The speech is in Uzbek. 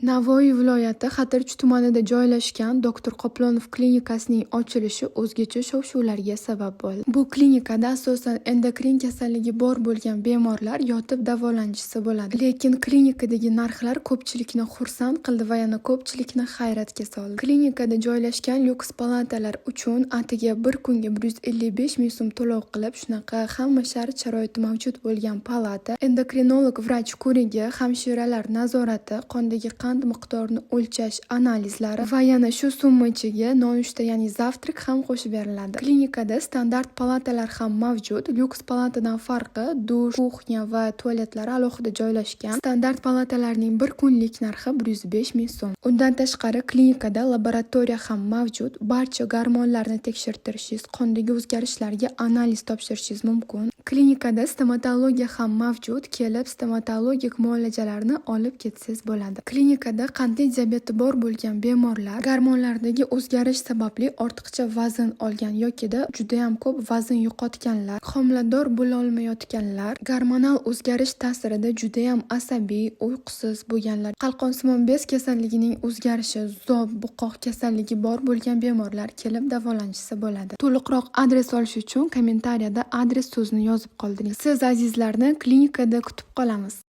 Navoiy viloyati Xatirchi tumanida joylashgan Doktor Qoplonov klinikasining ochilishi o'zgacha shov-shuvlarga sabab bo'ldi. Bu klinikada asosan endokrin kasalligi bor bo'lgan bemorlar yotib davolanishsa bo'ladi. Lekin klinikadagi narxlar ko'pchilikni xursand qildi va yana ko'pchilikni hayratga soldi. Klinikada joylashgan lyuks palatalar uchun atigi bir kunga 155 ming so'm to'lov qilib, shunaqa hamma shart-sharoiti mavjud bo'lgan palata, endokrinolog vrach ko'rigi, hamshiralar nazorati, qondagi qand miqdorini o'lchash analizlari va yana shu summa ichiga nonushta, ya'ni завтрак ham qo'shib beriladi. Klinikada standart palatalar ham mavjud. Lyuks palatadan farqi, dush, кухня va tualetlari alohida joylashgan. Standart palatalarning bir kunlik narxi 105 ming so'm. Undan tashqari, klinikada laboratoriya ham mavjud. Barcha gormonlarni tekshirtirishingiz, qondagi o'zgarishlarga analiz topshirishingiz mumkin. Klinikada stomatologiya ham mavjud. Kelib stomatologik muolajalarni olib ketsangiz bo'ladi. Klinikada qandli diabeti bor bo'lgan bemorlar, gormonlardagi o'zgarish sababli ortiqcha vazn olgan yokida judayam ko'p vazn yo'qotganlar, homilador bo'lolmayotganlar, gormonal o'zgarish ta'sirida judayam asabiy, uyqusiz bo'lganlar, qalqonsimon bez kasalligining o'zgarishi, zob, buqoq kasalligi bor bo'lgan bemorlar kelib davolanishsa bo'ladi. To'liqroq adres olish uchun kommentariyada "adres" so'zini yozib qoldiring. Siz, azizlarni klinikada kutib qolamiz.